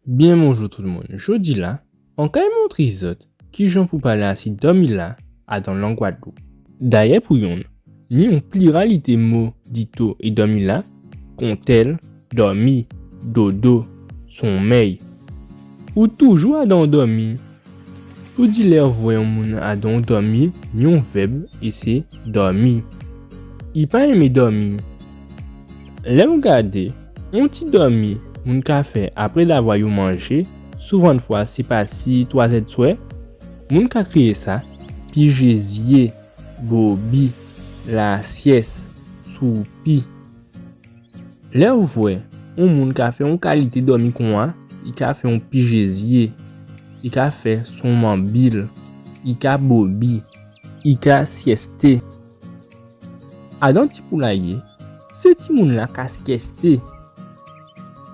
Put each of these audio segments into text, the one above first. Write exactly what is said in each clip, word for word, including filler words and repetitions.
Byen bonjou tout moun. Jòdi-la, an kay montré zòt kijan pou palé asi dòmi-la adan lang Gwadloup. Dayè pou yonn, ni on pliralité mo dito é dòmi-la, kontèl, dòmi, dodo, sonmèy. Ou toujou adan on dòmi. Pou di lè ou vwè on moun adan on dòmi, ni on vèb, é sé dòmi. I pa enmé dòmi. Lè ou gadé, on ti dòmi moun ka fè apré davwa yo manjé, souvantfwa sé pasi twazè d'swè, moun ka kriyé sa pijé zyé, bobi, lasyès, soupi. Lè ou vwè on moun ka fè on kalité dòmi konsa, i ka fè on pijé zyé, i ka fè sonmanbil, i ka bobi, i ka syèsté. Adan ti poularyé, sé timoun-la ka syèsté.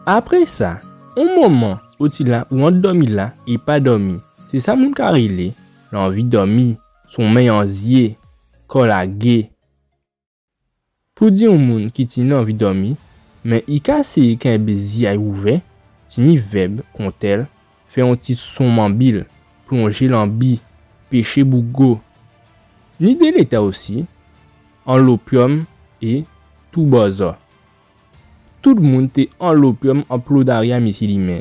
Apré sa, on moman otila ou ant dòmi-la é pa dòmi, sé sa moun ka rélé lanvi dòmi, sonmèy an zyé, kò lagé. Pou di on moun ki tini anvi dòmi, mé i ka séyé kenbé zyé a-y ouvè, tini vèb kontèl, fè on ti sonmanbil, plonjé lan bi, péché bougo. Ni dé létèt osi, anlopyòm é toubòzò. Tout moun té anlopyòm an Plodarya Misilimè.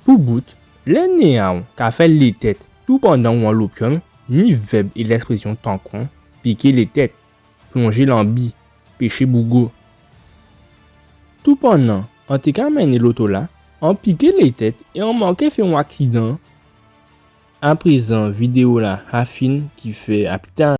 Pou bout, lè né a-w ka fè létèt toupandan ou anlopyòm, ni vèb é lèksprésyon tankon piké létèt, plonjé lan bi, péché bougo. Toupandan an té ka mennen loto-la, an piké létèt é an manké fè on aksidan. Aprézan vidéo-la fin, kifè a pita.